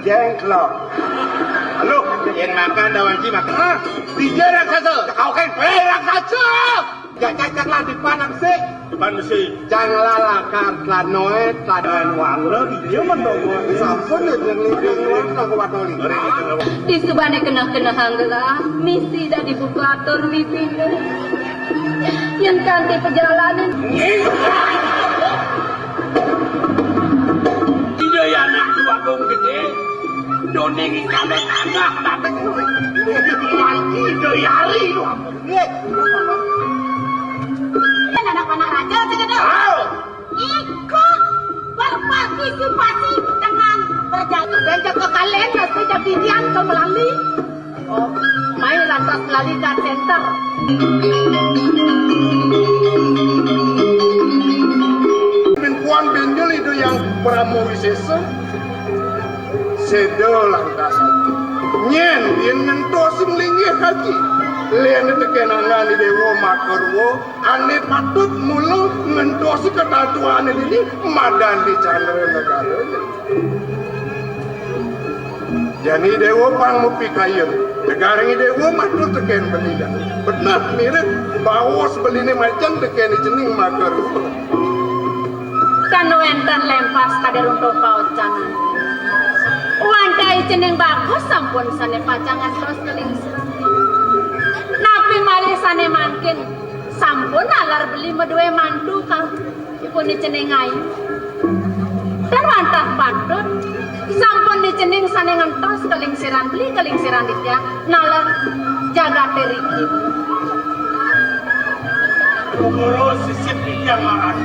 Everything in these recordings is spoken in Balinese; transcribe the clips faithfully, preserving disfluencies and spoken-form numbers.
Jengklok. Halo, yang makan dawan ci makan. Ah, dija raksasa. Kau kan, eh, raksasa. Jajak lah di panam sih. Pan besi. Jang lalakar, tlanoe, tladan wala, dija mendongo. Sampun ya, jeng lintang luar, aku batoli. Isubane keneh-keneh anggelah, misi dak dibuka atur mipine. Yen kanti pejalanan. Ida ya anak dua kong gede. Doni ngikane tanah, tapi manti ida yari dua kong gede. Kan anak-anak raja, sing ada. Iko berpartisipasi dengan berjalan. Dan cek ke kalian, ya, sudah didian ke Melali. Oh, main lantas lali ka center. Min puan benjol itu yang Pramu Wisesa. Sedo lantas. Nyen, yen ngentos sing linggih kaji. Len tekenangan di Dewa Makarwa, ane patut mula ngentos ketatuane dini madan di Candra Negara. Jani Dewa pang mupikayun. Negara ngi Dewa matur teken beli dan. Benar mirip baos beline macan teken cening mager. Kan wenten lempas kade runtuh paucanan. Wantai cening bagus sampun sane pacangan terus keling serati. Napi malih sane mangkin sampun alar beli medue mantu kal. Ipun nicening ayu. Dan wantah patut, sampun nicening sane ngentos kelingsiran beli, kelingsiran ditya, nalar jagate riki. Guru sisip yang aran,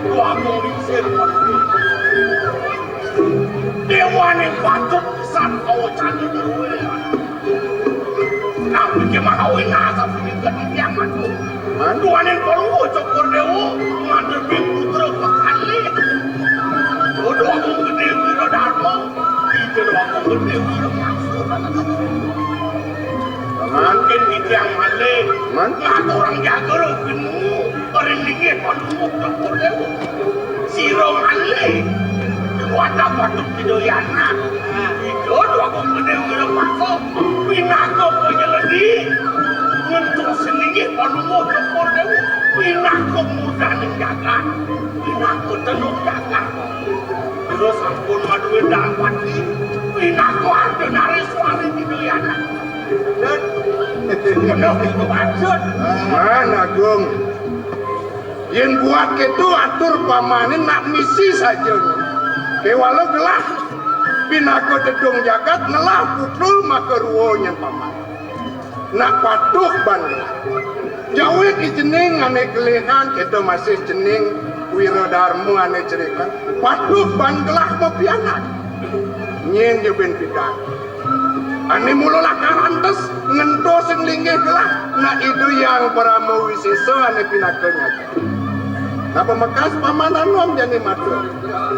dua kong lingsir. Dewane patut pisan kawacan dewe. Napi ke mahawin asa pinikut yang matu. Man? Tuaning Palungguh Cokor Dewa, ngadepi putra kekalih. Dodo Agung Gede Wira Darma, ida Dodo Agung Gede Wira Paksa. Mangkin titiang malih, man? Ngaturang jaga roh kenu, ring linggih Palungguh Cokor Dewa. Sira malih, wadah patut pidayana. Ida Dwagung Gede Wirapaksa, pinaka panyeledi, ngentos linggih Palungguh Cokor Dewa, pinaka murdaning jagat, pinaka telung jagat. Ira sampun madué Dangpati, pinaka Ardanareswari pidayana. Penuh itu maksud. Man Agung. Yén buat kéto atur pamané nak misi saja. Kéwala gelah pinaka tedung jagat ngelah putra makarua nyén paman. Nak patuh ban gelah. Jawé ki cening ané kelihan kéto masih cening Wiradarma ané cerikan. Patuh ban gelah mapianak. Nyén ja ben pidan. Ané mula lakar antes ngentos sing linggih gelah, nak Ida Hyang Parama Wisésa ané pinaka nyata. Nah, pamekas paman anom jani matur.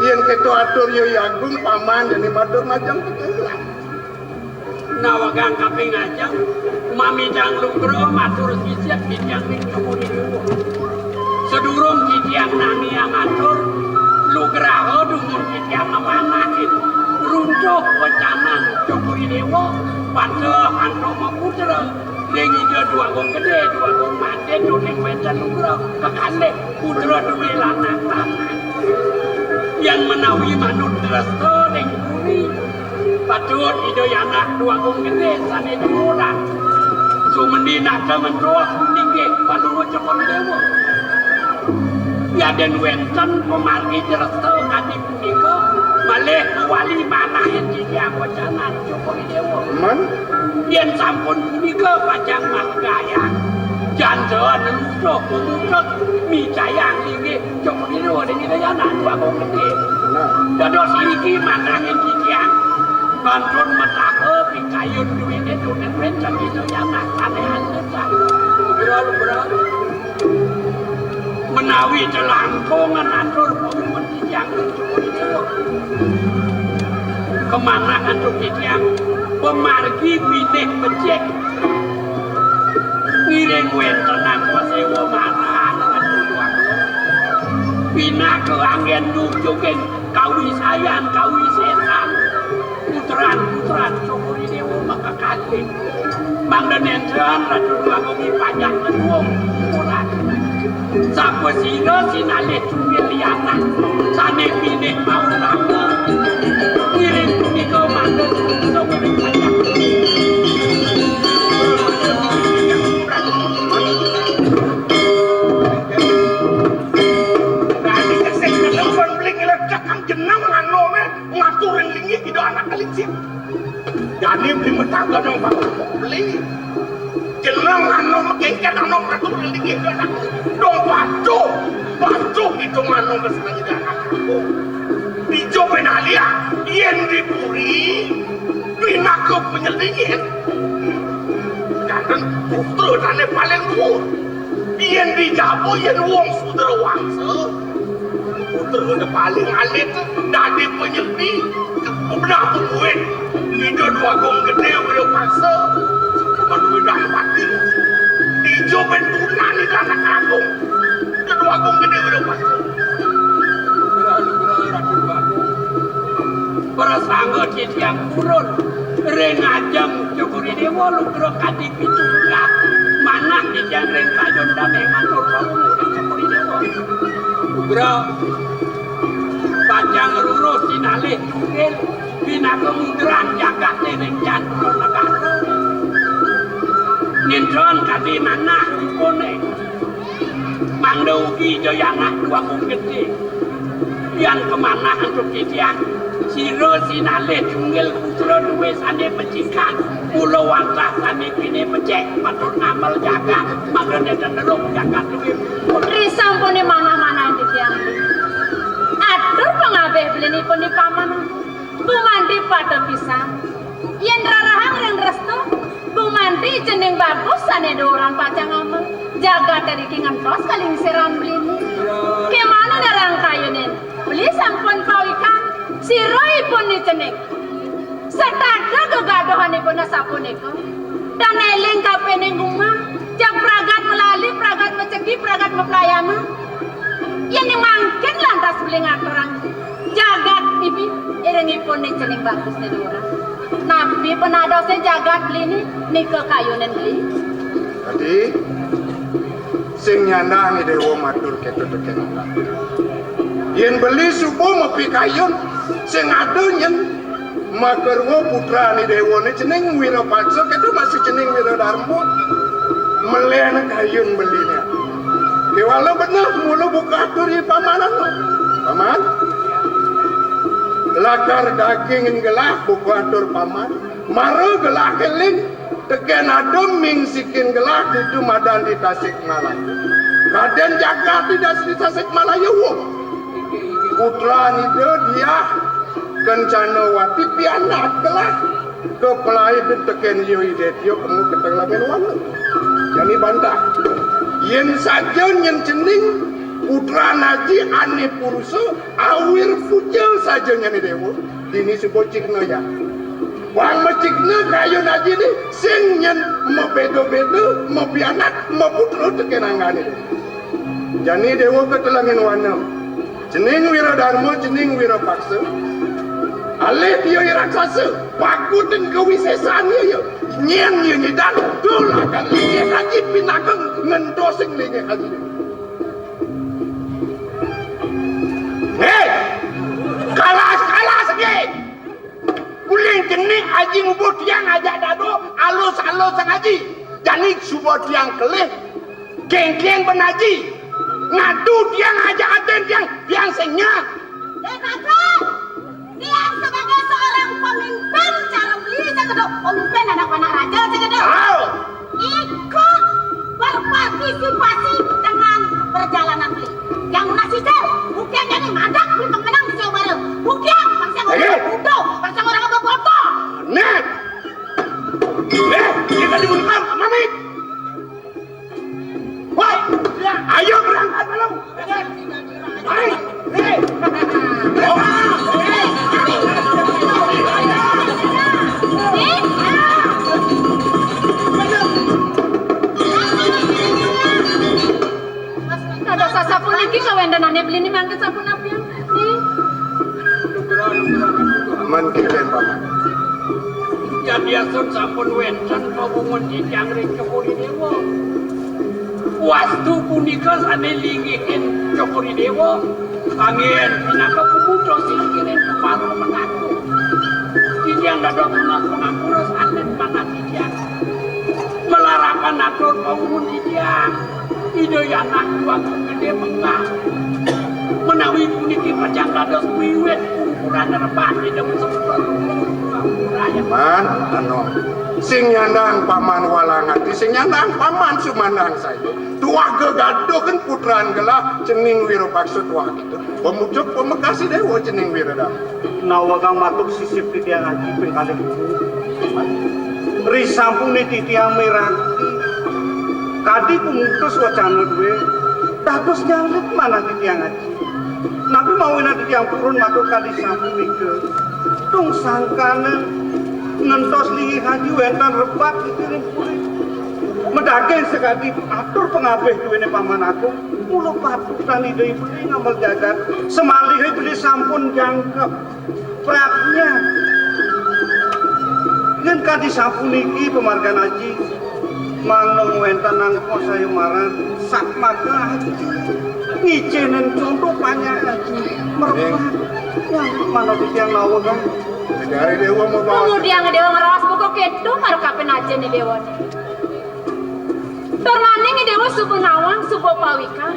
Yén kéto atur ya Agung paman jani matur majeng titiang gelah. Nawegang kaping ajeng, mamidang lugra matur sisip titiang ning Cokor Dewa. Sadurung titiang namiang atur, lugraha dumun titiang ngamanahin runtuh wecanan Cokor Dewa, pada antuk maputra ring Ida Dwagung Gedé, Dwagung Madé, duning wénten lugra kekalih putra duwé lanang lanang. Yén menawi manut dresta ring puri, patut Ida Hyang Dwagung Gedé sané juuran. Sumendhi nata mentuh linggih Palungguh Cokor Dewa. Yadin wénten pamargi dresta kadi punika, malih mawali manahin titiang wecanan Cokor Dewa. Man? Yén sampun punika pacang margayang. Janten nutuh pumutus micayang linggih Cokor Dewa ring Ida Hyang Dwagung Gedé. Nah. Dados niki manahin titiang kantun mataha pikayun duwéné dumun wénten Ida Hyang sané anugrah. Ugra, ugra. Menawi telangkung ngatur pangumon titiang ring Cokor Dewa. Kemanah antuk titiang pamargi pinih becik. Ngiring wéntenang paséwa marang antuk Dwagung. Pinaka anggén nujuging kawisayan kawisésan. Pran Cokor I Déwa makakalih. Mangda nénten Ratu Déwa Agung I Panjak Agung. Sapasira sinalih tunggil lianan sané pinih mautama. Ngiring punika mangda sumsum ring panjak. Dadi kesing kesing beli ngelecek kang jeneng anu mé ngatur ring linggih Ida Anak Kalincir. Jani beli mataga dong beli. Jeneng anu makengken anu ngatur ring linggih Ida Anak. Dong patuh, patuh itu anu mesti Ida Anak. Ijo penalia, yén di puri, pinaka penyelingin. Janten putra dané paling luhur. Yén di jaba, yén wong sudra wangsa, putra dané paling alit, dadi penyelingin. Benar kuwi. Ida Déwa Agung Gedé Wirapaksa. Kuman duwe dang pati. Ijo bentunan Ida Anak Agung. Ida Déwa Agung Gedé Wirapaksa. Prasangga titiang purun ring ajeng Cokor I Déwa lugra kadi pitungkah manah titiang ring kayun dané matur paungu ring Cokor I Déwa. Lugra pacang ruruh sinalih tunggil pinaka mudran jagaté ring Candra Negara. Nindron kadi manah ipuné. Mangda ugi Jayana Déwa Agung Gedé. Yan kamanah antuk titiang, sira sinalih tunggil putra duwé sané becikang, mula wantah sané pinih becik, patut ngamel jagat, mangda nénten neruk jagat duwé. Putri sampuné manah-manah titiang. Atur pangabih belinipun di paman. Gumanti pada pisan. Yén rarahang ring restu, gumanti cening bagus sané duuran pacang amel. Jagat riki ngentos kalingsiran beliné. Kémané nerang kayunin. Beli sampun pawikan, sira ipun ni cening. Setata gegaduhanipun sapunika. Tan éling kapining umah, jag pragat malali, pragat macegi, pragat maplayana. Yén mangkin lantas beli ngaturang jagat ibi, iring ipun ni cening bagus ni duuran. Napi panadosé jagat beli ni, nika kayunin beli. Dadi, sing nyandang I Déwa matur kéto tekén. Yén beli suba mapikayun, sing ada nyén. Makarwa putran I Déwané cening Wirapaksa, kéto masih cening Wiradarma. Melén kayun beliné. Kéwala beneh mula buka atur i pamanan. Paman. Lakar dagingin gelah buka atur paman. Mara gelah éling tekén ada mingsikin gelah ditu madan di Tasikmalaya. Kadén jagat di Das-, di Tasikmalaya, wah. Putran Ida Diah Kencanawati pianak gelah. Kaplaib tekén ia Ida Diah kemu ketelangan wana. Jani bantah. Yén saja nyén cening putran aji ané purusa, awir puja saja nyén I Déwa. Dini suba cikna ya. Wang macikna kayun aji ni sing nyén mabéda-béda, mapianak, maputra tekén anggané. Jani Déwa ketelengin wana. Cening Wiradarma, cening Wirapaksa. Alih ia i raksasa, pakutin kawisésan ia. Nyén ia nyidang, dulakan linggih aji pinaka ngentosin linggih aji. Hé! Kalas, kalas, nggih! Uling cening aji ngubuh tiang ajak dado, alus-alus sang aji. Jani suba tiang kelih, kéngkén ben aji. Ngadu tiang ajak adén tiang, tiang sing nyah. Dék Agung, tiang sebagai seorang pemimpin cara beli sekedo, pemimpin anak-anak raja sekedo. Au. Ikut berpartisipasi dengan perjalanan beli. Yang lunas cicil, bukan jadi madak untuk menang di Jawa Barat. Bukan, paksa orang udah, paksa orang apa foto. Nih. Eh, kita diundang, Mami. Wah, ayo berangkat malam. Kada sasapuniki kawéntenané beli ni mangkin sapunapi. Mangkin, Paman. Kadiasun sampun wénten pamungun titiang ring Cokor I Déwa. Wastu punika sané linggihin Cokor I Déwa. Anggén pinaka pemutus singkiring kepala mengaku. Titiang dados tunas pangampura saking manah titiang. Malarapan atur pamungun titiang. Ida Hyang Anak Dwagung Gedé menggah. Menawi puniki pacang dados wiwit pungkuran rebat Ida Putra Lungguh Dwagung Raya. Man, Anom. Sing nyandang paman walang ati, sing nyandang paman sumandang saya. Tuah gegaduh kan putran gelah cening Wirapaksa tuah kita. Pemucuk pamekas I Déwa cening Wiradama. Nawegang matuk sisip titiang aji ping kalih. Risampuné titiang mirengang kadi pamutus wacana dué, dados nyalip manah titiang aji. Napi mawinan titiang purun matur kadi sapunika? Tung sangkaning ngentos linggih aji wénten rebat ring puri. Madaging sakadi atur pangabih duéné Paman Agung, mula patut tan Ida Ibu ngamel jagat, samaliha beli sampun jangkep. Pratnya. Yén kadi sapuniki pamargan aji, mangda wénten angka sayembara satmaka aji. Ngicénin conto panjak aji. Merebat. Wah, manut titiang naweg. Negari Déwa mau bawa. Kemudian Déwa ngeraos buka kéto marep kapin ajin Déwa. Tur malih Déwa suba nawang, suba pawikan.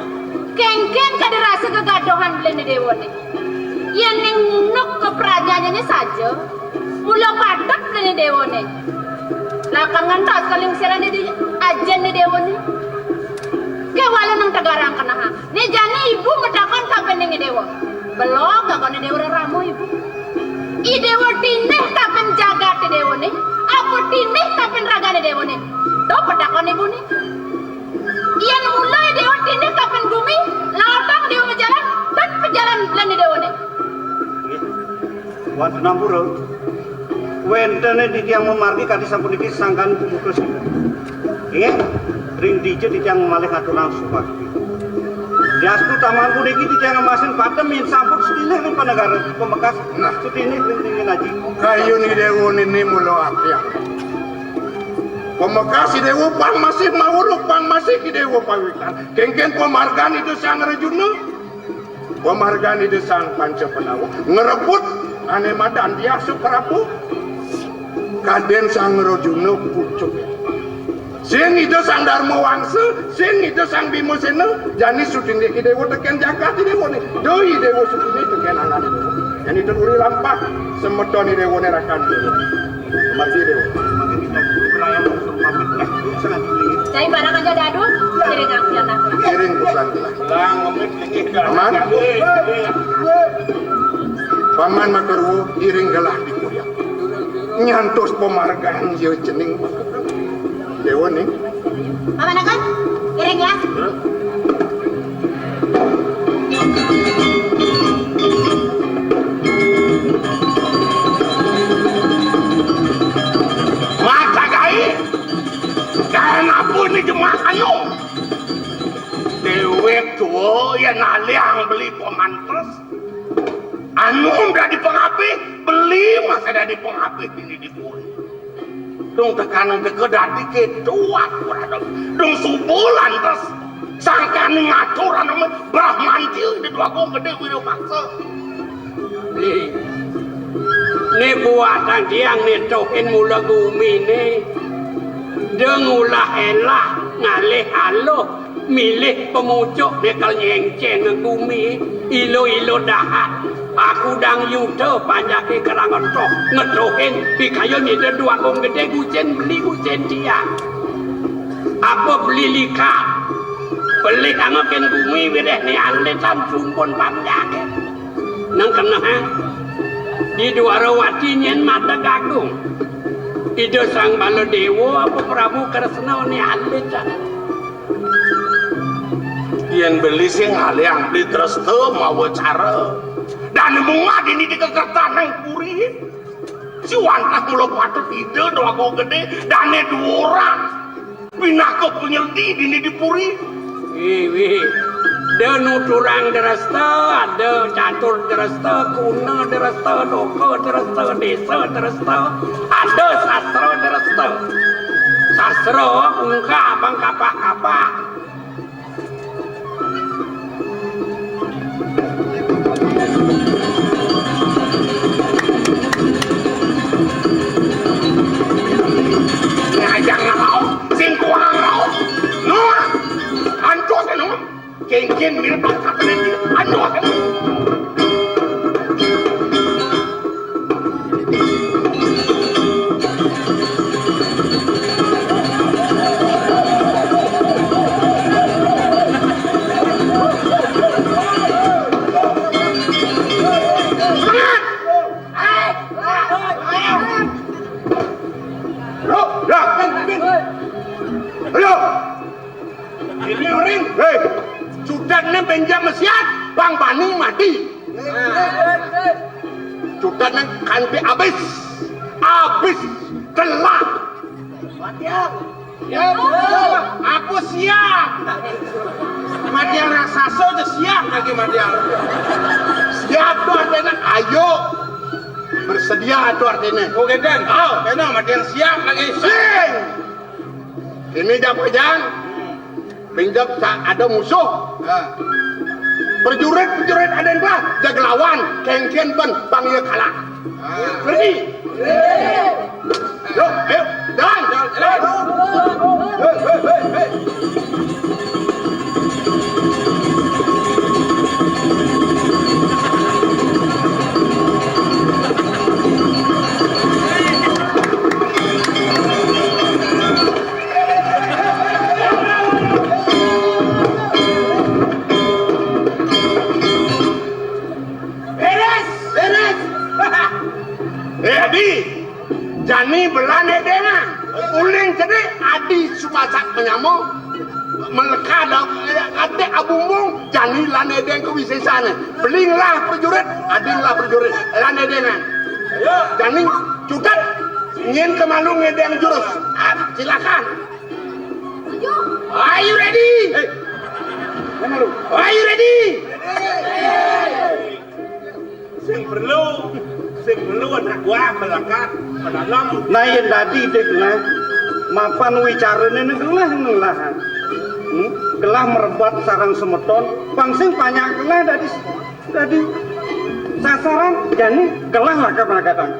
Kénkén kadi rasa gegaduhan beli Déwané. Yén ning nuk ke prajanyané saja, mula padhep dene dewane. Lakar ngantos kalingsiran di ajin di dewane. Kewala nang tegarang kenahang. Ne jani ibu matakon kapining dewa. Belog kakone dewa reramo ibu. I dewa tinih kapin jagat dewane. Apa tinih kapin ragane dewane? To petakon ibune. Yen mula dewa tinih kapin gumi, lautang dewa majalan, dan pejalan belani dewane. Nggih. Wonten ampura. Wentene titiang mamargi kadi sapuniki sangkan pumutus. Nggih. Ring dija titiang malih ngaturang sumangga. Diastu taman puniki titiang ngemasin patem yen sampun setinih ring panegara pamekas. Nah. Setinih ring tingin aji. Kayun i dewa nini mula apian. Pamekas i dewa pang masih mawuruk, pang masih i dewa pawikan. Kengken pamargan Ida Sang Rajuna. Pamargan Ida Sang Panca Pandawa. Ngrebut ane madan Diah Suprabu. Kaden Sang Rajuna pucuk. Sing Ida Sang Dharma Wangsa, sing Ida Sang Bima Sena, jani sutindik i dewa teken jagat i dewa ni. Doi dewa sutindik teken angan i dewa. Jani ten uri lampah, semeton i dewa ne rakan i dewa. Margi dewa. Cai barang aja dadu, kiring ampun anak. Kiring pesan lah. Aman? Paman Makarwo, kiring gelah di kuliah. Nyantos pamargan ya cening. Dewa ning. Paman akan, kiring ya. Mata gai, jangan apa ni jemaah ayo. Dewek tua ya naliang beli pamantes. Anu dadi pangapih, beli masa dadi pangapih ini di puri. Dong tekan teka dadi ketuat berada. Dong subuh lantas sangkani ngatur anu Brahmanti di dua gong gede wira paksa. Ni, ni buatan tiang ni tohin mula gumi ni. Deng ulah elah ngalih aluh. Milih pemucuk nekel nyengceng gumi, ilo-ilo dahat. Aku dang yuta panjake kerang ngetuh, ngetuhin pikayun ida dua kong gede gucen beli gucen tiang. Apa beli likat? Beli kangekin gumi wireh ni alitan sumpun panjake. Nang keneh, di Dwarawati nyen mata gagung. Ida Sang Baladewa apa Prabu Kresna ni alitan. Yen beli sing ngalihang beli dresta mawa cara. Dane mungah dini di kekertaning puri. Si wantah mula patut ida dwaga gede, dane dua orang. Pinaka penyeldi dini di puri. Wi, wi. Ada nuturang dresta, ada catur dresta, kuna dresta, loka dresta, desa dresta, ada sastra dresta. Sastra ungkap bang kapak-kapak. Ngajak ngarau, sing kuang rau. Nuh, antus nuh. Kéngkén mirip angkatan ini. Aduh. Semangat. Ayo. Ayo. Ini orang, hei, sudah nih benjam siat, bang bani mati. Sudah nih kanti abis, abis telah. Matiang. Ya, aku siap. Matiang raksasa aja siap lagi Matiang. Siap tuh artinya ayo. Bersedia tuh artinya. Oh, geden. Oh. Kena Matiang siap lagi. Sing. Ini jam hujan. Pinjam sa-, ada musuh. Ha. Prajurit, prajurit ada yang kalah, jaga lawan, kéngkén ben, bang iya kalah. Ha. Ngerti? Yo, ayo, jalan. Jalan. Hei, hei, hei, hei. Beres, beres. Eh, Adi, jani belah nedéngan. Ulin sedih, Adi supasak menyamo. Meleka dong, ate abumbung, jani lah nedéng kewisésané. Beling lah prajurit, Adi lah prajurit, lah nedéngan. Jani, cutet, nyén kemalu ngedéng jurus. Ah, silakan. Are you ready? Hei. Are you ready? Sing perlu, sing perlu anak gua melekat penolong. Nah, yén dadi dik nah, mapan wicarané né gelah ngelah. Hmm? Gelah merebat sareng semeton, pang sing panjak gelah dadi, dadi sasaran, jani gelah lakar magadang.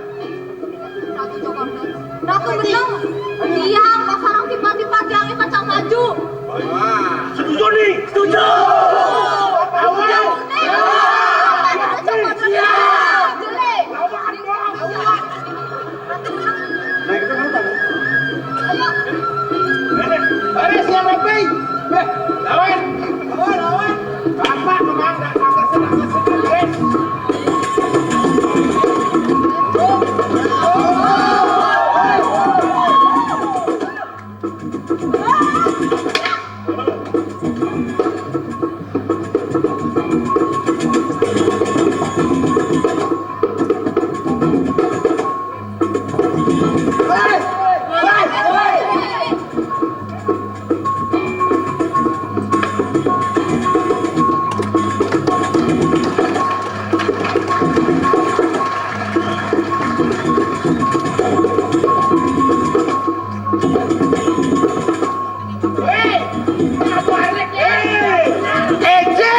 Ratu Jokondo. Ratu Benung. Iya, pasarang tiba-tiba tiangnya pacang maju. Setuju nih. Setuju. Awal. Iya. Nah, kita nonton. Ayo. Ayo, siapa, Pi? Beh, lawan. Lawan, lawan. Bapak memang nggak kasar, senang, senang, guys. Ece,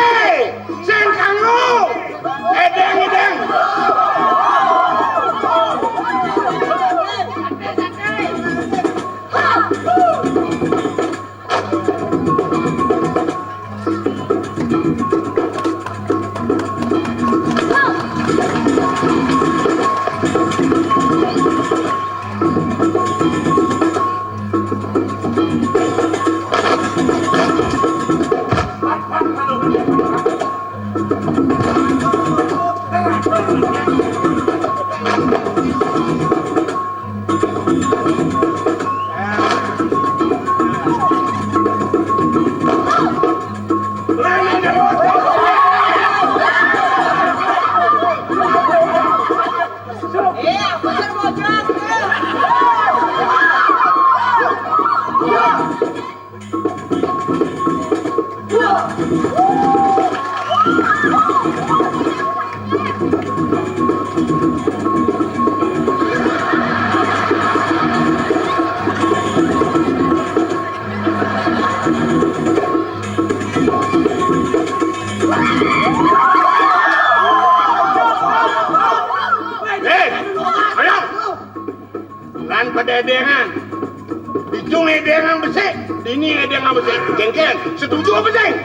sing kanggo. Edeng, edeng. Eh, ayo. Lan pada edengan. Dijung edengan besik, dini edengan besik. Jengkel, setuju apa, Jeng?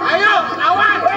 Ayo, lawan.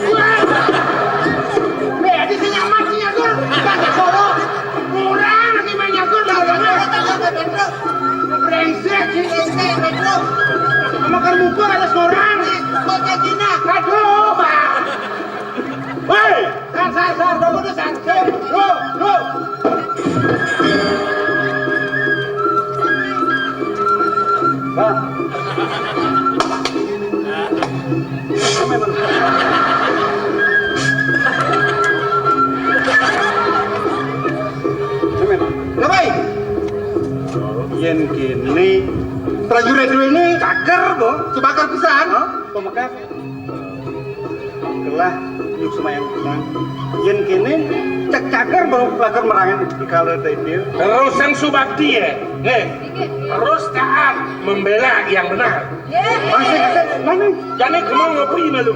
Wah! Berarti sing nyaman sing nyakur, kan nyakur. Kurang sing main nyakur, lah, lah, lah. Brengsek sih. Sama kan mukul ada seorang. Aduh, Bang. Woi, sar, sar, sar, udah, udah, sar. Sar, bro, bro. Bang. Kenapa? Yen kene prajurit dhewe ini cager, Bo. Subaker pisan. Hah? Pemekas. Kelah, yuk semayang pisan. Yen kene cek cager, Bo, lager merangan di kala itu. Terus yang subakti ya. Eh, terus taat membela yang benar. Masih, masih, mana? Jane kemang ngopi malu.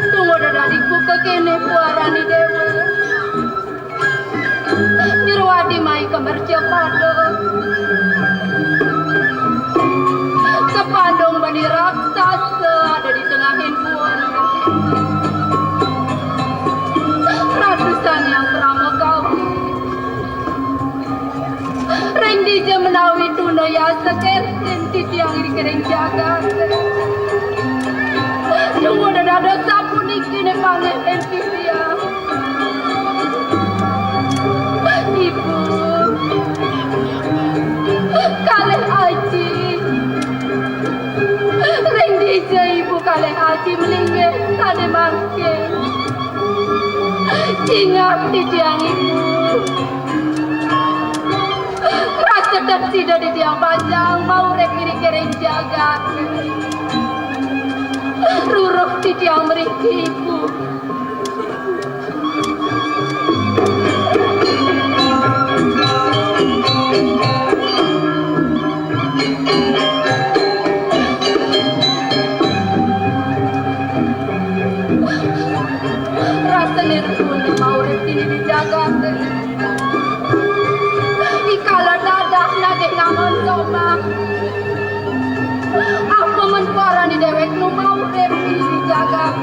Tunggu dadadiku kekene puarani dewa. Nirwadi mai kemercapada. Sepandung bani raksasa ada di tengahing puun. Ratu Sang Hyang Parama Kawi. Ring dija menawi tuna yasa kertin titiang ring kering jagat. Dumun dados sapuniki ne pangeh ring titiang. Ibu, kalih aji. Ring dija ibu kalih aji malinggih sane mangkin. Jingap titiang ibu. Rasetan sida titiang pacang maurip ring kering jagat. Ruruh titiang mriki ibu. Rasane rukun maurip dini di jagat. Ikala dadah nagih ngangon somah. Apa men parani dewek nu maurip dini di jagat.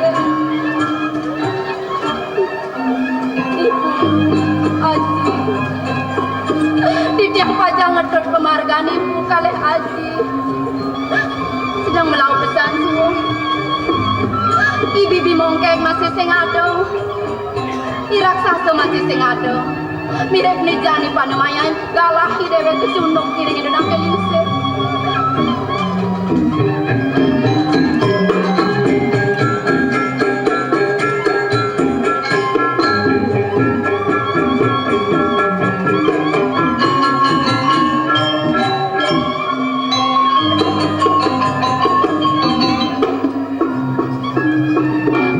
Ibu, aji. Titiang pacang ngetut pamargan ibu kalih aji. Sedeng melau pesan suwung. I Bibi Mongkeng masih sing ada. I raksasa masih sing ada. Mirib ne jani panemayan galah i dewek kecunduk iring ida nangke lingsir.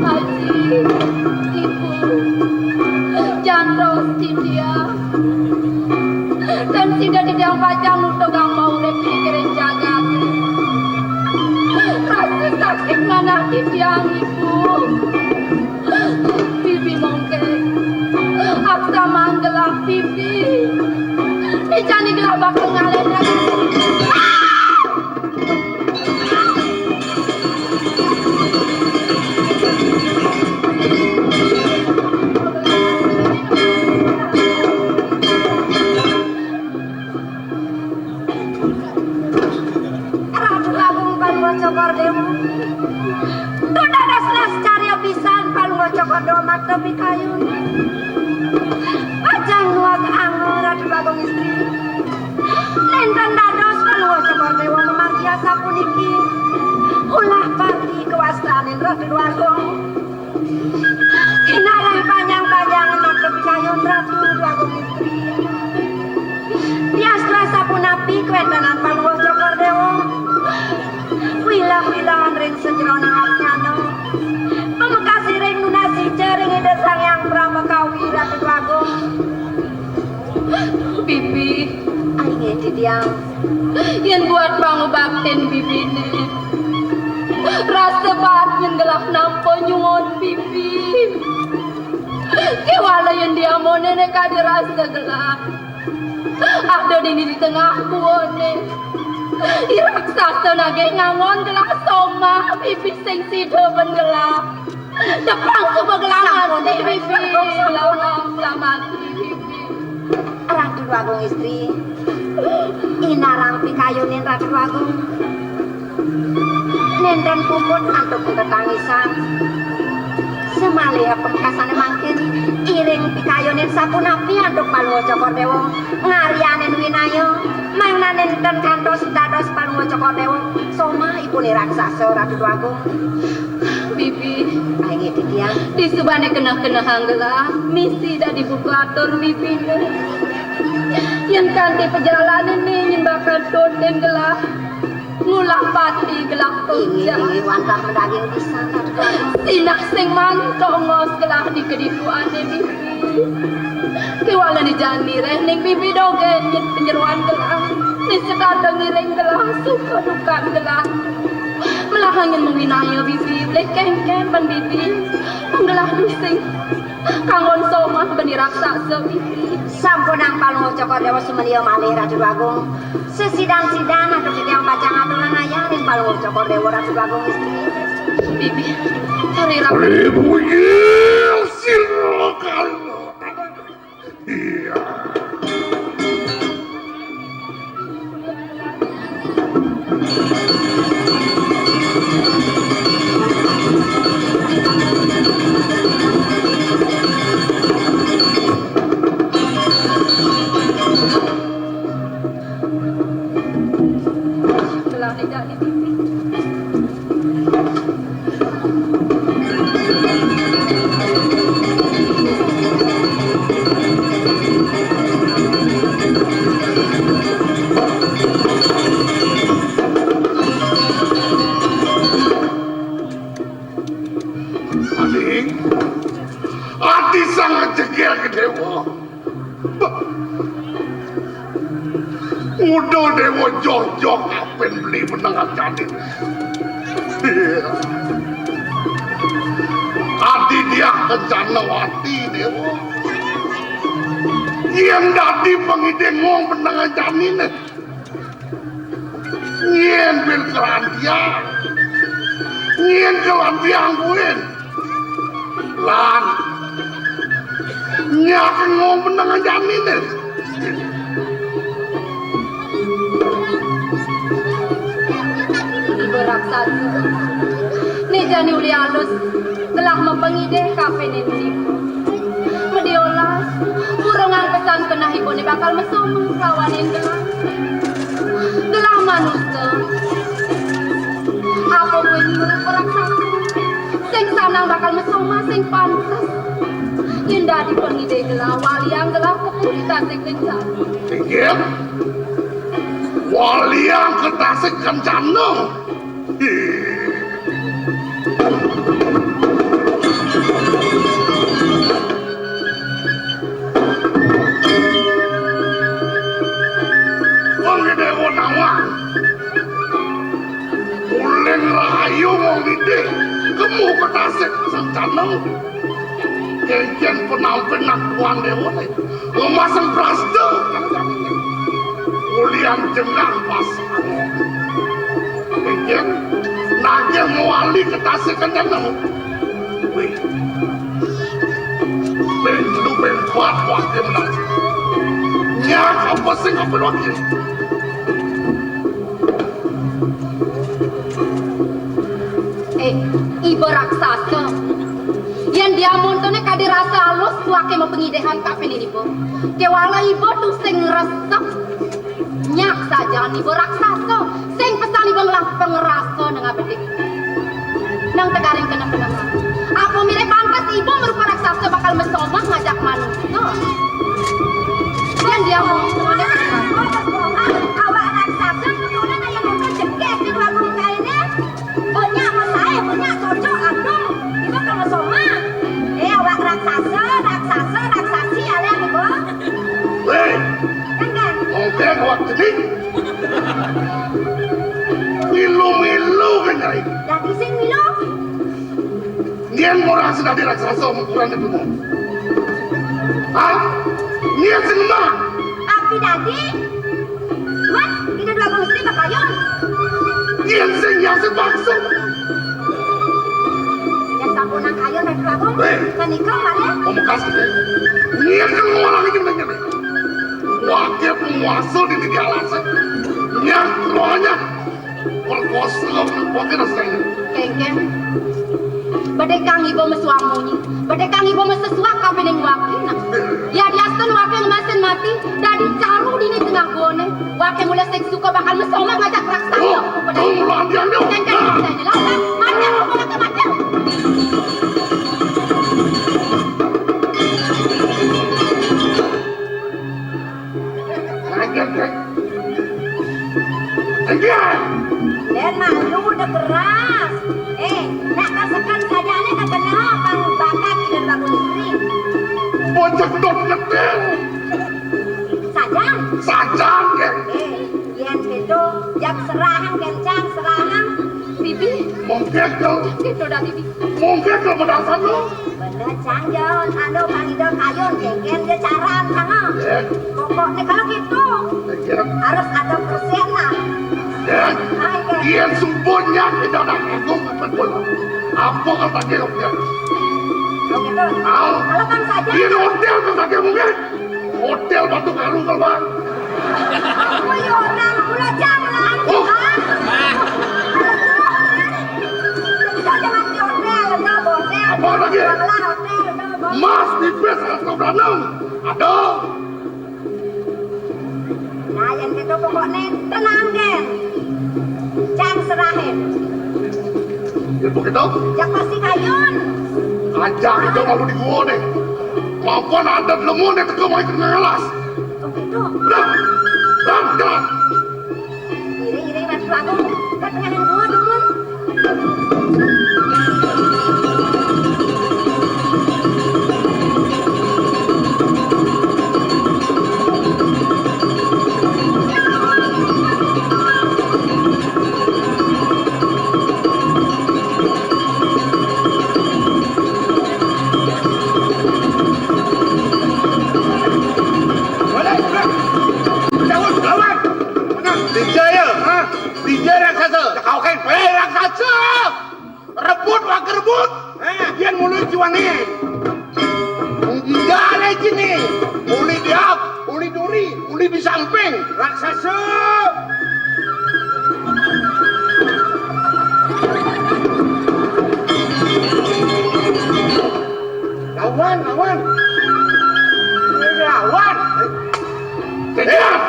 Aji, ibu, jantos titiang. Tan sida titiang pacang nutugang maurip ring kering jagat. Rasa sakit manah titiang, ibu. Bibi Mongkeng. Aksa manggelah bibi. Ijani gelah bakal ngalih. Tapi kayun. Pajang nuag angel Ratu Agung Istri. Nénten dados Palungguh Cokor Déwa mamargi asapuniki. Ulah pati kawastanin Ratu Agung. Inarah panjang-panjangan Ratu pikayun Ratu Agung Istri. Diastra sapunapi kawéntenan Palungguh Cokor Déwa. Wilah-wilahan ring sajeroning arnyana. Pamekas iring nunas ica ring Ida Sang Hyang Brahma Kawi Ratu Agung. Bibi, inggih titiang. Yén buat pangubaktin bibiné, rasa baat nyén gelah nampa nyuun bibi. Kéwala yén diamoné né kadi rasa gelah. Ada dini di tengah kuoné. I raksasa nagih ngangon gelah somah, bibi sing sida ban gelah. Tepang suba gelah mati, bibi. Gelah mati, bibi. Ratu Agung Istri, inarang pikayunin Ratu Agung. Nénten puput antuk tetangisan. Samaliha pamekasané mangkin, iring pikayunin sapunapi antuk Palungguh Cokor Déwa ngaryanin winaya, mangda nénten kantos dados Palungguh Cokor Déwa somah ipun i raksasa Ratu Agung. Bibi, inggih titiang. Disubané keneh-kenehang gelah, misi dadi buka atur bibiné. Yén kanti pajalané né nyén bakal tutin gelah, ngulah pati gelah. Inggih, inggih, wantah madaging pisan, Ratu Agung. Sinah sing mantongos gelah di kedikuané bibi. Kéwala né jani réh ning bibi dogén nyén panyeroan gelah. Né setata ngiring gelah, suka dukan gelah. Melahang nyén mawinaya bibi, ulih kénkén pan bibi. Manggelah dusing. Kanggon somah bani raksasa bibi. Sampunang Palungguh Cokor Déwa sumelia malih Ratu Agung. Sesidan-sidan antuk titiang pacang aturang ayah ring Palungguh Cokor Déwa Ratu Agung Istri. Bibi, sari Ratu. Ribuyil sira kala. Iya. Gelah né jani. Aning, ati sang ngejegel ke déwa. Ngudul déwa joh-joh kapin beli meneng jani. Adi diah kencana wati déwa. Yén dadi pangidih ngong meneng janiné. Nyén pin kelantiang. Nyén kelantiang buin. Lan. Nyak ngomong dengan jaminé. Ibu raksasa. Né jani uli alus. Telah mapangidih kapin ini. Madiolas, urungang pesan keneh ibuné bakal mesoma kelawanin gelah. Gelah manusa. Apa buin nyuruh raksasa? Sing sanang bakal mesoma, sing pantes. Yén dadi pangidih gelah, waliang gelah ka puri Tasik Kencana. Inggih. Waliang ka Tasik Kencana. Wong gedé nawang. Uling rahayu wong gedé. Kemu ka Tasik Kencana. Kénkén penampén nak tuan déwa né. Ngemasang prasta. Ulian jengah pasang. Kénkén nagih mawali ka Tasik Kencana. Wih. Ping telu, ping pat, wah, dia menang. Nyak apa sing apa lagi? Eh, ibu raksasa. Yén Diamontoné kadi rasa alus, suaké mapangidihan ka pining iba. Kéwala iba tusing ngresep. Nyak sajan iba raksasa, sing pesan iba ngelah pangrasa nengah bedik. Nang tegaring kena-kena. Apa mirip pantes iba marupa raksasa bakal masomah ngajak manusa? Yén diamontoné kadi rasa. Awak raksasa, keturunan ayam muka jegek di warung kainé. Punya masalah, punya cocok, aduh, ibu kalau soma. Eh, awak raksasa, raksasa, raksasi, alian ibu. Wéh, kan, kan? Oké, awak jenik. Milu-milu kan nyai. Dadi sing milu. Nyén ora sing dadi raksasa ukuran itu. Hah? Nyén sing lemah. Api dadi. Wan, ida dua Gusti bakayun. Yén sing nyasar bakso. Yén sampunang kayun, Ratu Agung. Wéh. Sanika malih. Pemekas iki. Nyén kang ngorang iki menyang. Wakil penguasa di tiga alas. Nyang rohnya. Perkosa, perkosa rasanya. Kéngkén. Badé kang iba masuang munyi. Badé kang iba masesuak ka pining waki. Nah. Yadiastun waki ngemasin mati, dadi caru dini tengah guané. Waki mula sing suka bakal masomah ngajak raksasa. Oh, tuh, mula ambiang dia. Kéngkén, nah. Bisa jelas, kan? Mati, aku mula ke mati. Lagi, lagi. Lagi. Dén malu udah keras. Eh, nak kasekan sajané kakena pang bakat ida bagus. Bocah dot nyetel. Sajan. Sajan, ya. Eh, yén kéto, jak serahang, kencang serahang. Bibi. Mungkin tuh. Kéto dah, Bibi. Mungkin tuh pedasan lu. Bener, Cang, Jon. Anu, Kang Ido kayun, kéngkén dia caran, Cang, ah. Ya. Pokoknya kalau gitu, ya, harus ada persen lah. Ya. Oke. Dia sumpahnya kita nak agung akan bola. Apa kata dia, ya? Oh, gitu. Tahu. Kalau Kang saja. Dia hotel kata dia mungkin. Hotel Batu Karung, Bang. Aku ya orang, aku lah jangan. Oh. Hah? Kita jangan di hotel, enggak hotel. Apa lagi? Malah hotel, enggak, Bang. Mas Pipis, Ratu Danang. Aduh. Nah, yang gitu pokoknya tenang, Gen. Cang serahin. Ya begitu? Ya pasti kayun. Aja kita malu di gua deh. Mapan ada lemu deh, teka main kena ngelas. Oh gitu. Dah, dah, dah. Iri-iri mas lagu, ketengahan gua, dumun. Dijaya, ha? Dijaya raksasa. Kau kan, eh, raksasa. Rebut, wak rebut. Eh, yén mula jiwané. Dijaya jiné. Uli diap, uli duri, uli di samping. Raksasa. Lawan, lawan. Lawan. Kejar.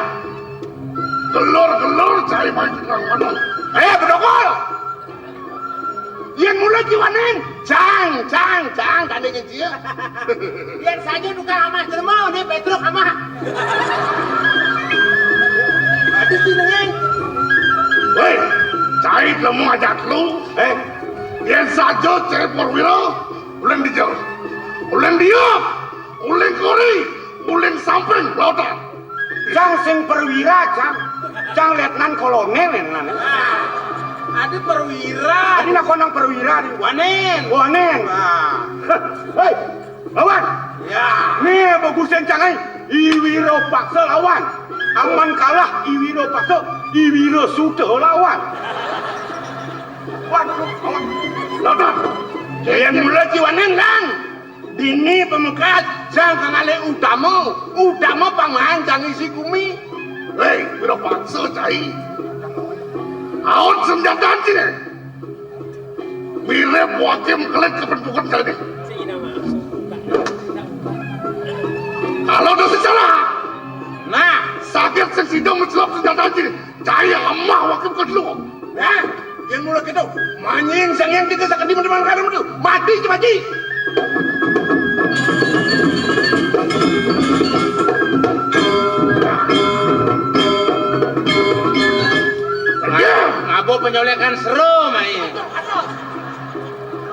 Gelor-gelor cai main tukang manuk. Eh, bedogol. Yén mula jiwané, cang, cang, cang, tandingin dia. Yén saja tukang amah jelema, né Pétruk amah. Adi sinengin. Wéh, cai lemu ajak lu. Eh, yén saja cai perwira, uling dijauh. Uling dia. Uling kori, uling samping, lautan. Cang sing perwira, Cang. Cang letnan kolonel letnan. Adi perwira. Adi nak konang perwira di. Wanen. Wanen. Ah. Hei, lawan. Ya. Nih bagusin Cang ai. Iwiro paksa lawan. Aman kalah Iwiro paksa. Iwiro sudah lawan. Waduh, lawan. Lautan. Yén mula jiwané, Lang. Dini pamekas, Cang kang ngalih utama, utama pamahan Cang isi gumi. Héi, pira paksa cai. Aut senjata cine. Mirip wakim kelit kepenpukan cai. Saget sing sida meselap senjata iki. Cai amah wakil kedua. Nah, yang mula kita manying sang yang kita sakit di mana-mana tu. Mati tu mati. Ngabo penyolekan seru mai.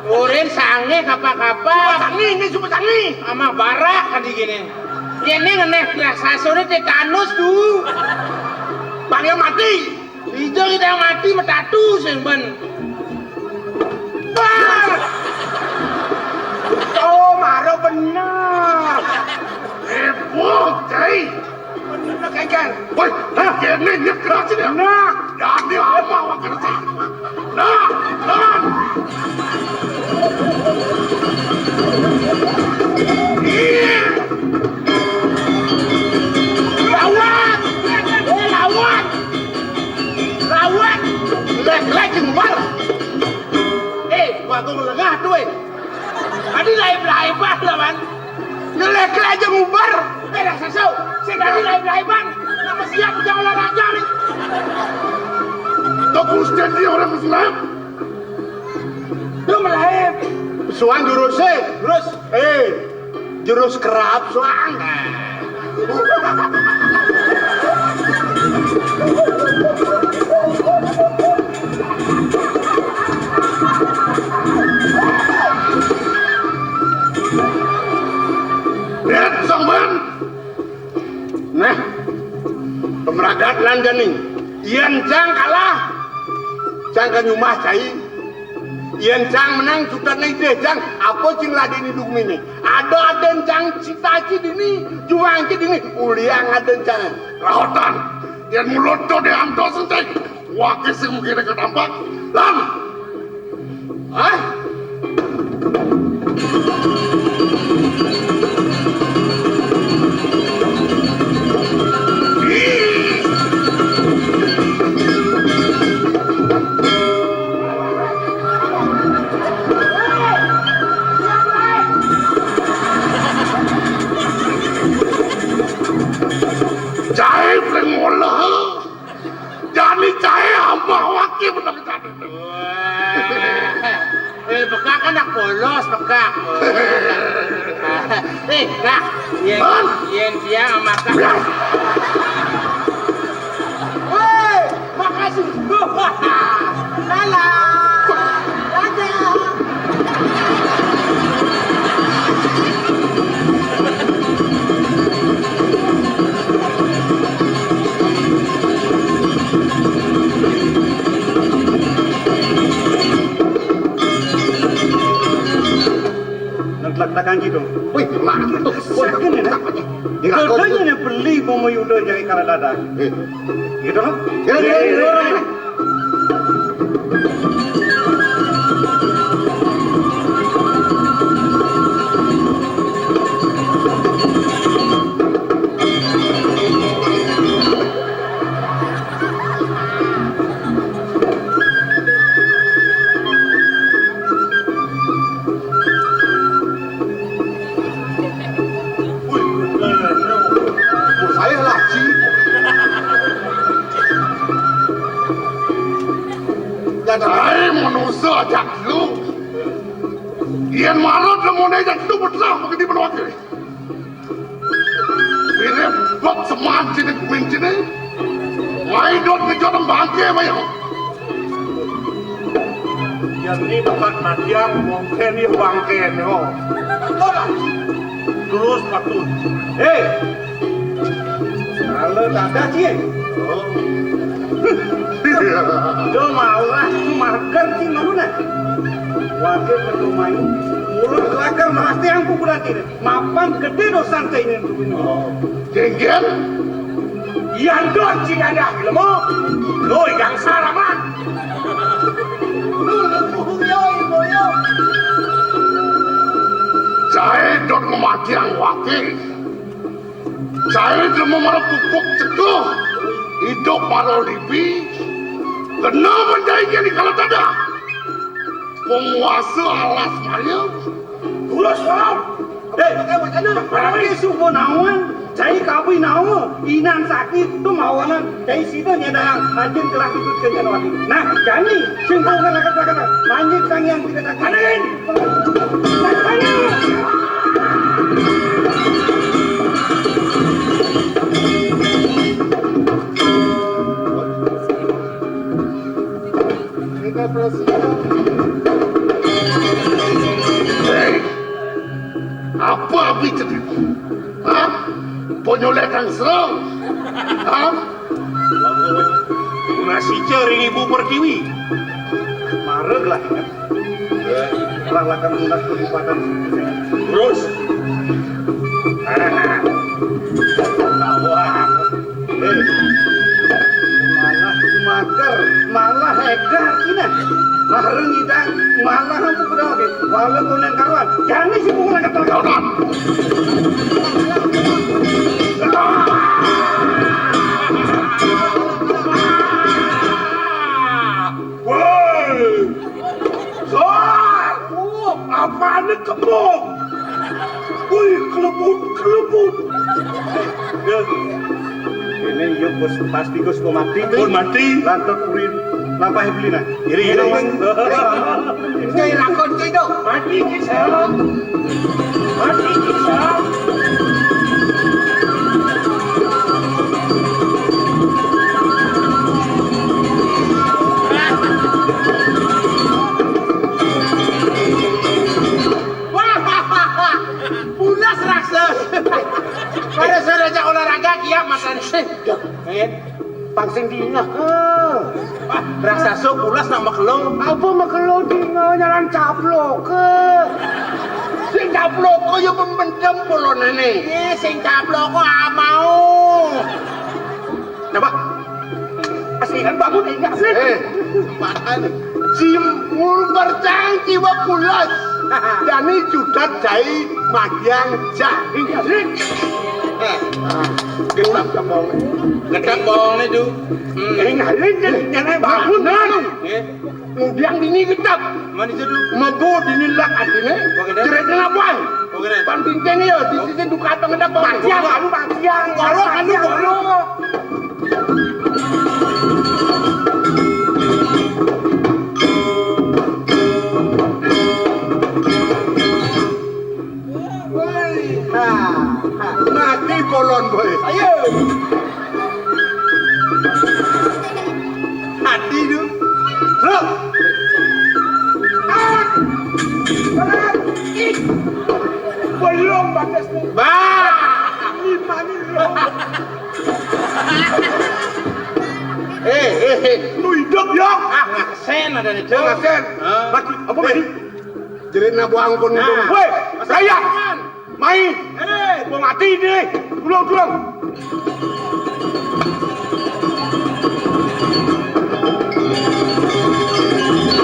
Urin sange kapa-kapa. Sange ini cuma sange. Amah barak tadi gini. Ini ngeneh raksasane tetanus tu. Bang yang mati. Ijo kita yang mati metatu sing ben. Wah. Oh, maro bener. Heboh, Cai. Bener, Kang. Woi, nah, kene nyekel sini. Nah, jadi apa wakil sih? Nah, nah. Iya. Lawan. Eh, lawan. Lawan. Lek, lek, jembar. Eh, gua tuh lengah tuh, eh. Tadi laib-laiban lawan. Ngelek aja ngubar. Eh, raksasa. Saya tadi laib-laiban. Nama siap jangan olahraga nih. Tok Gusti dia orang Muslim. Lu melaib. Suan jurus, eh. Terus, eh, jurus kerap suan. Lihat, Song Ben. Nah, pemeragat lan jani. Yen cang kalah, cang ka nyumah cai. Yen cang menang, cutet nang idih cang. Apa cing ladeni dukmine? Ada aden cang cita ci dini, juang ci dini, uliang aden cang. Rahotan, yen mulut to de antos entek. Wake sing mungkin ketampak. Lan. Hah? Jae pring olah. Jani cai amah wake menang jani. Wah. Eh, bekak kan nak polos, bekak. Eh, nah, yen, yen dia makan. Woi, makasih. Salah. Dadah. Nang tlak-tlakan gitu. Wih, mana tuh? Wah, ini nih. Di Katanya nih beli mau Yuda jadi kala dada. Eh. Gitu kan? Ya, ya, ya, ya. Wih, saya laci. Nyadai manusia jak lu. Yen marot lemone jak lu betul begini menwakili. Mirip bot seman cilik min cilik. Wai dot ngejot bangke mayo. Yang ni tempat matian mungkin ni bangke ni ho. Terus patut. Hei. Kalau tak ada sih. Oh. Dia malah makan sih malu nah. Wakil perlu main. Mulut kelakar malah tiang kuburan ini. Mapan gede dosan saya ini untuk ini. Oh. Jengger? Iya dot cing ada ilmu. Loi gangsar amat. Saya dot mematiang wakil. Saya ilmu mara pupuk ceguh. Hidup mara libi. Kena menjadi jadi kalau tak ada. Penguasa alas maya. Terus, Bang. Hei, berarti suku naon? Cai kabui naon? Inang sakit, tuh mawanan. Cai sida nyedang anjing gelah itu ke Janwali. Nah, jani, simpul kan lakat-lakat. Manjing sang yang tidak sakit. Manjing! Hei, apa bicara? Hah? Ponyolekan serong? Hah? Nasi ceri ibu pertiwi. Mareg lah, ya. Lah, lah, kan lunas tuh di badan. Terus? Ah. Tawa. Eh, malah mager, malah hegar, cina. Mahareng idang, malah hampuk udah oke. Walau konen karuan, jangan sih pukul angkat telepon. Woi! Soal! Apaan kembung? Wih, kelebut, kelebut. Ya. Ini yuk, Gus, pasti Gus mau mati. Pun mati. Lantak kurin, lampah beli nah. Iri, iri, Gus. Cuy, lakon, cuy, dong. Mati, Gus. Mati, Gus. Wah, pulas raksasa. Pada saat ajak olahraga, kiap matan. Eh, pang sing dingeh. Raksasa pulas nak makelo. Apa makelo dingeh nyaran caplok? Sing caplok yo pemendem polonane. Eh, sing caplok amau. Napa? Asihan bangun ingat sih. Eh, apaan? Si mul percang kiwa pulas. Dani judat jai magiang jai. Ingat sih. Eh, ah, gedap kebong. Gedap kebong itu. Hmm. Ingat sih, nyana bangun. Eh. Ngudiang dini gedap. Mana itu? Mebo dini lak atine. Oke, deh. Jerit ngapuan. Oke, deh. Pan binteng ya, di sisi duka tengah gedap. Magiang, anu magiang. Warok, anu warok. Mati polon, boy. Ayo. Mati tu. Loh. Ah. Berat. Ih. Belum batas ni. Bah. Lima ni belum. Eh, eh, eh. Lu hidup, yo? Ah, ngasen ada ni, Cok. Ngasen. Ah. Mati. Apa mati? Jerit nak buang pun. Nah. Woi, saya. Main. Mau mati ni. Tulung, tulung.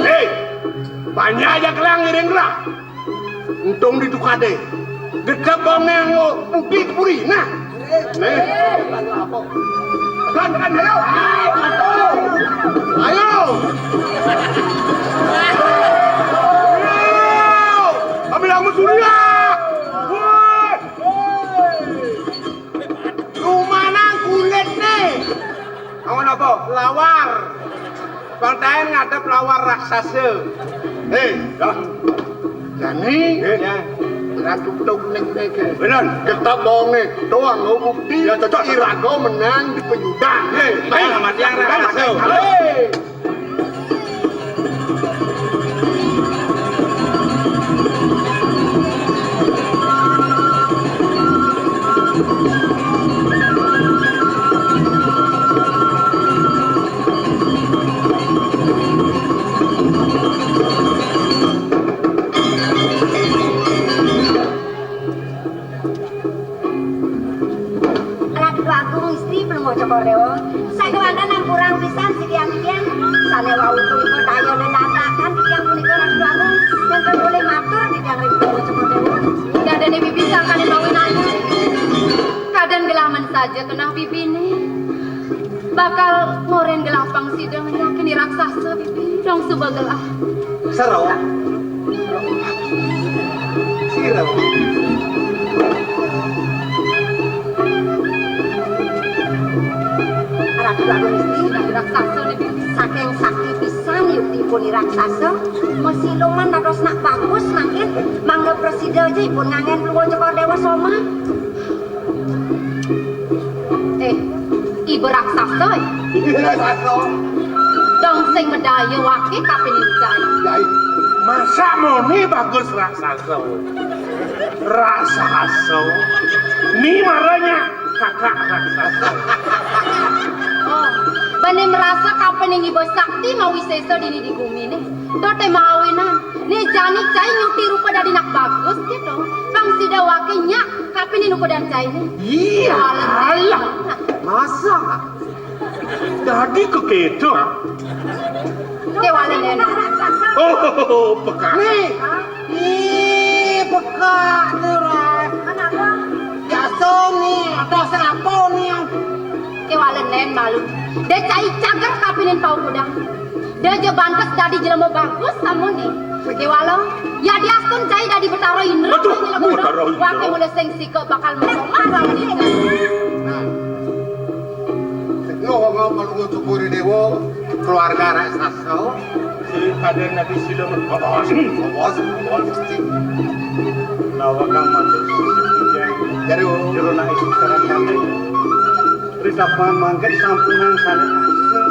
Hei, banyak aja kelang ngiring gerak. Untung di tukade. Gedap bongeng budi puri. Nah. Nih. Kan, kan, ayo. Ayo. Ayo. Ambil kamu Surya. Woi. Lumanang kulit nih. Awan apa? Lawar. Bang Taen ngadep lawar raksasa. Hei, dah. Jani, ya. Ratu tok nek nek. Bener. Kita bongeng doang lo bukti. Ya, cocok. Irago menang di penyudah. Hei, hei. Mati yang raksasa. Hei. Ratu Agung Istri Belum Cokor Dewa, sakewanten ampurang pisan sikian-sikian, sane wau punika dayane nandhakan titiang punika Ratu Agung, enten boleh matur titiang ring Belum Cokor Dewa. Dadane bibi sangkane mawinangun. Kaden gelamen saja kenah bibine. Bakal ngoren gelapang sida ngenyakini raksasa bibi. Dong suba gelah. Sero. Ratu Agung Gusti, Ratu raksasa niki. Saking sakti pisan yuktipun i raksasa, masiluman dados nak bagus mangkin, mangda prasida ja ipun nganggen Pluwa Cokor Dewa Soma. Eh, iba raksasa, eh? Raksasa. Dong sing madaya waké kapining cai. Cai. Masa moni bagus raksasa? Raksasa. Ni maranya kakak raksasa. Oh, bani marasa kapining iba sakti mawisésa dini di guminé. Toté mawinan. Né jani cai nyuti rupa dadi nak bagus kéto. Pang sida waké nyak kapining rupa dan cainé. Iya, alah. Masa? Dadi kekéto, ah? Kéwala nén. Oh, peka. Nih. Ih, peka nih, Ran. Kenapa? Biasa nih, ada siapa nih? Kéwala nén malu. Da cai cager kapining paukudan. Da ja bantes dadi jelema bagus samuné. Kéwala, yadiastun cai dadi Betara Indra. Aduh, Betara Indra. Waké mula sing sika bakal masoma. Nah. Yo, ngomong kalau syukuri dewa, keluarga raksasa. Sila kadén nabi sila merkobos. Kobos, kobos. Nawakang maksud sisi titiang. Jero. Jero nak isi sarang kami. Ritapan mangkin sampunang sané asa.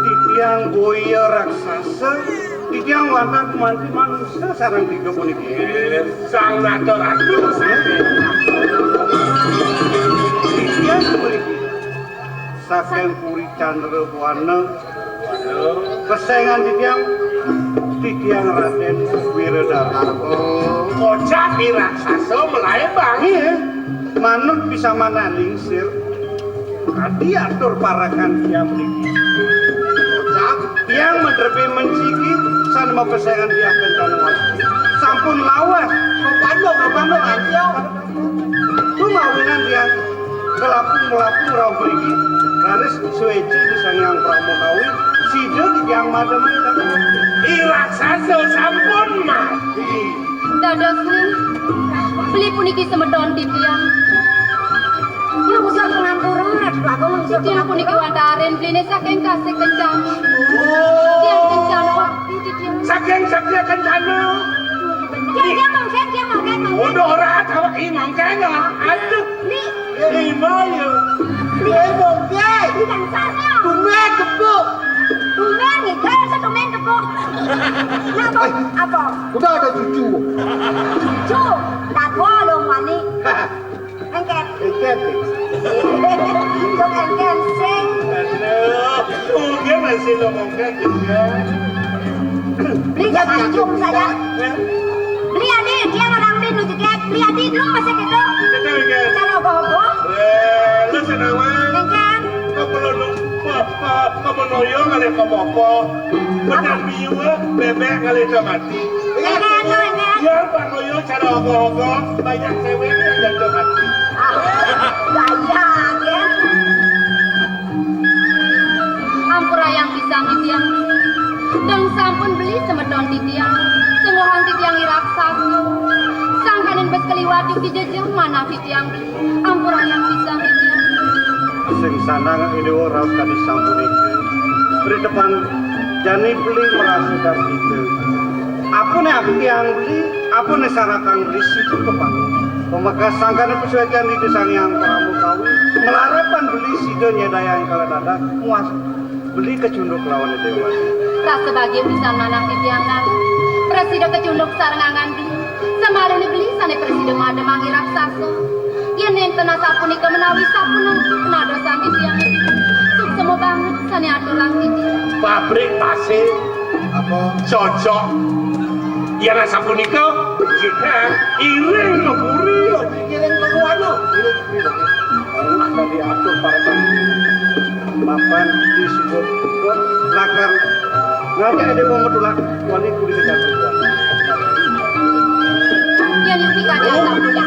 Titiang boya raksasa. Titiang wantah gumanti manusa sareng tiga puniki. Sang Nata Ratu sami. Titiang puniki. Saking Puri Candra Buana. Pesengan titiang, titiang Raden Wiradharma. Kocap i raksasa malaé bangil. Manut pisamanan lingsir. Adi atur parekan tiang mriki. Kocap, tiang madrebé menciki sané mapesengan tiang kencana watu. Sampun lawas. Kapanung, kapanung, antiau. Lumawinan tiang kelapung-melapung rauh mriki, raris suéca di Sang Hyang Parama Kawi, sida titiang mademang. I raksasa sampun mati. Dadosné, beli puniki semeton titiang. Nggih, nggih, pangampura, Ratu Agung, nggih, titiang puniki wantah rin beliné saking Tasik Kencana. Oh. Titiang Kencana, wah, titiang. Saking Tasik Kencana. Nggih, nggih, mangkin, nggih, mangkin, mangkin. Udah ora tahu, ih, mangkin, ah. Aduh. Nih. Lima ya. Lima, nggih. Bukan sana. Tumben kebuk. Tumben, nggih, saya tumben kebuk. Kenapa? Eh. Apa? Udah ada cucu. Cucu? Ndak boleh, wani. Engkén. Engkén, Dik. Cuk engkén sing. Aduh, mungkin masih lo mungkin juga. Beli jangan cium saja. Beli adi, dia orang beli nu jeget. Beli adi dulu masih gitu. Gitu, gitu. Cara ogoh-ogoh. Eh, lu senawang. Engkén. Kau perlu lu, apa, apa, kau mau noyo kali kau apa? Benar biwa, bebek kali kau mati. Engkén, engkén. Biar Pak Noyo cara ogoh-ogoh, banyak cewek yang jatuh hati. Ah, gaya, ya. Ampurayang pisan titiang. Dong sampun beli semeton titiang. Sungguhan titiang i raksasa. Sangkaning bes keliwat yuk dijejeh manah titiang beli. Ampurayang pisan titiang. Sing sanang i dewa raos kadi sampunika. Ritepan jani beli merasa kita. Apané abdi tiang beli, apané sarakang beli sida kepanggih. Pamekas sangkaning pasuécan Ida Sang Hyang Parama Kawi, malarapan beli sida nyedayang kala dadak muas beli kacunduk lawan Déwa. Rasa bagia pisan manah titiang ngalih. Prasida kacunduk sareng angan beli. Samaliné beli sané prasida mademang i raksasa. Yén nénten asapunika menawi sapunika penadosan titiang. Suksema banget sané aturang titiang. Pabrik pasir. Apa? Cocok. Yén asapunika, jika iring ke puri. Iring ke puri. Iring ke puri. Ora dadi atur para santri. Mapan di sudut pun lakar. Ngajak ada wong medulak, wali kudu kejatuhan. Yén yuk dikajak sampun.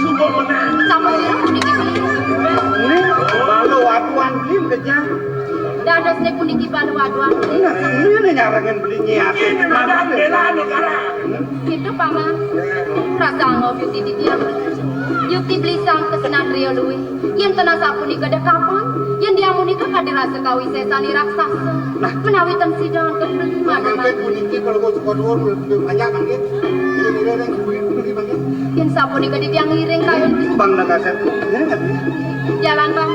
Sumpah menang. Sampun sira puniki beli. Ini balu waduan beli kejang. Dadosné puniki balu waduan. Nah, ini nyarengin beli nyiapin. Ini madan bela negara. Gitu, Paman. Rasa angob yukti titiang. Yukti beli sang kesatria luih. Yén ten asapunika dekapan, yén diamunika kadi rasa kawisésan i raksasa. Nah. Menawi ten sida antuk beli. Nah, mangkin puniki kalau mau suka dua, lebih banyak mangkin. Ini, ini, ini, ini, ini, mangkin. Yén sapunika titiang ngiring kayun. Bang Nagasa. Ini nggak bisa. Jalan, Bang.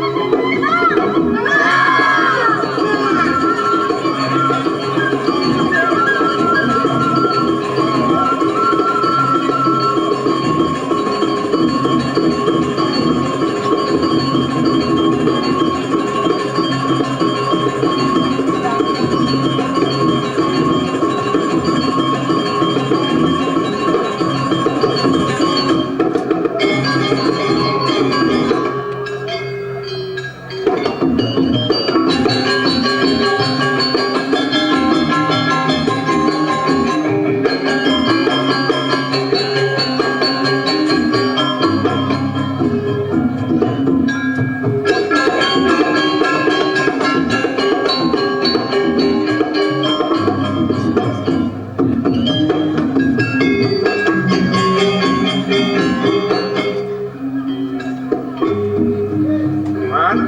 Man,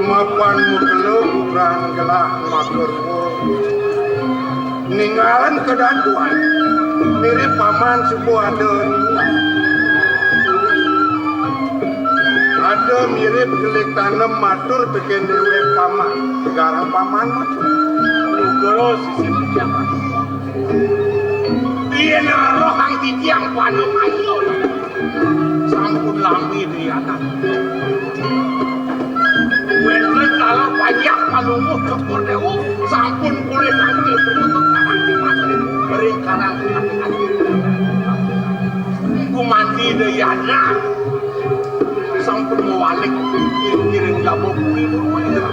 mapan mukelu bukan gelah matur. Ninggalan kedantuan, mirip paman suku ada. Ada mirip gelik tanem matur bikin dewe paman. Garang paman matur. Nugro sisi pijak. Iya, rohang titiang panem ayo. Sampun lami di anak. Wénten kalah pajak Palungguh Cokor Dewa, sampun polih kanti penutup tanah di mata ring karang. Gumanti Dayana sampun mawalik ngiring jaba puri berwira.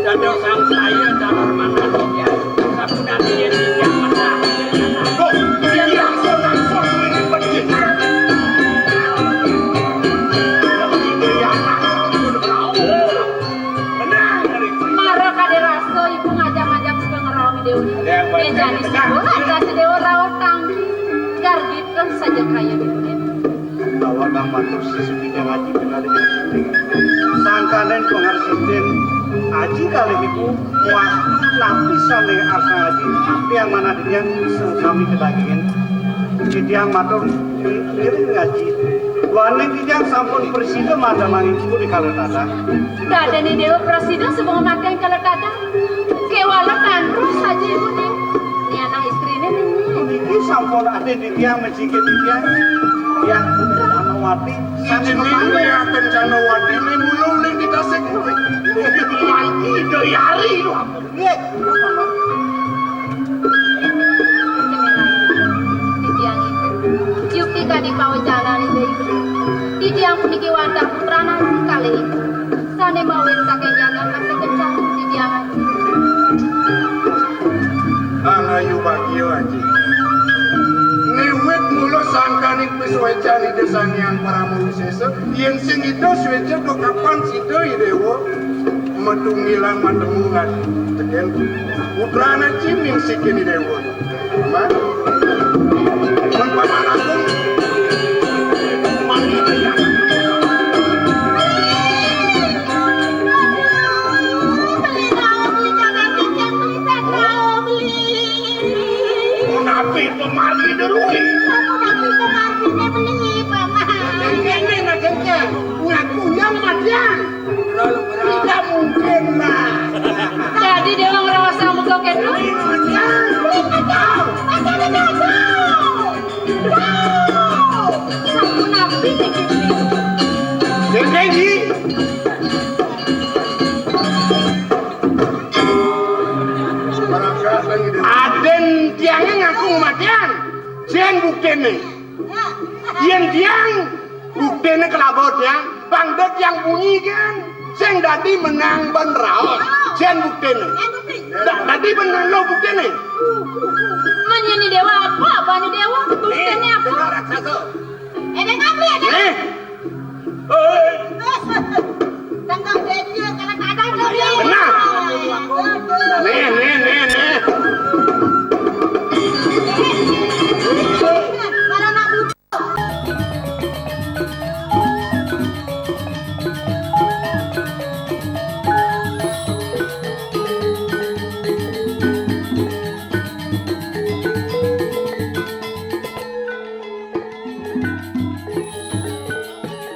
Dados sangsaya dalam manah ya. Sapunapi yen titiang menah. Kok titiang langsung-langsung ini pedih. Mara kade rasa ibu ngajak-ngajak suka ngerawi dewa. Yen jani sibuk, aja si dewa rawat tangki. Gargiten saja kaya ibu. Bahwa kang matur sesudine ngaji pinali sangkaning pangarsitin aji kalih ibu muas napi sane arsa ngaji, napi amanah titiang sengkami kedagingan. Titiang matur ngiring ngaji. Duaning titiang sampun prasida madamang ibu di kala tadah. Dadene dewa prasida sebelum mati kala tadah. Kewala kanrus saja ibu ni. Ni anak istrine ni. Niki sampun ade titiang Jika titiang, ya, Canowati. Sane Jeneng kemanten. Lia Kencanowati ne mulung ning di Tasik kuwi. Manti Dayari lho. Nggih. Titiang ibu. Yukti kadi pawecanan Ida Ibu. Titiang puniki wantah putrana kalih ibu. Sane mawit saking jagat Tasik Kencana titiang. Angayu bagia aji. Niwit mula sangkaning pisuecan Ida Sang Hyang Parama Wisesa, yen sing Ida sueca do kapan sida Idewa matunggilan matemu ngan teken putrana ciming sikin Idewa. Aman. Mun paman agung manggihan. Napi pemargi derui? Napi pemargi ne beli, Paman? Kene nak kencang. Ngaku yang matian. Tidak mungkin lah. Tadi dia orang rawa sama kau ketu. Matian. Matian. Sampun napi dikit. Jadi, aden tiange ngaku matian. Sing buktene. Yen tiang buktene kelabo tiang, pang dek tiang bunyi kan. Sing dadi menang ben raos. Sing buktene. Da-, dadi bener lo buktene. Menyeni dewa apa? Apanya dewa? Buktene apa? Dengar raksasa. Eh, dengar. Eh. Tengah dia, dia, kalau tak ada, dia. Benar. Nih, nih,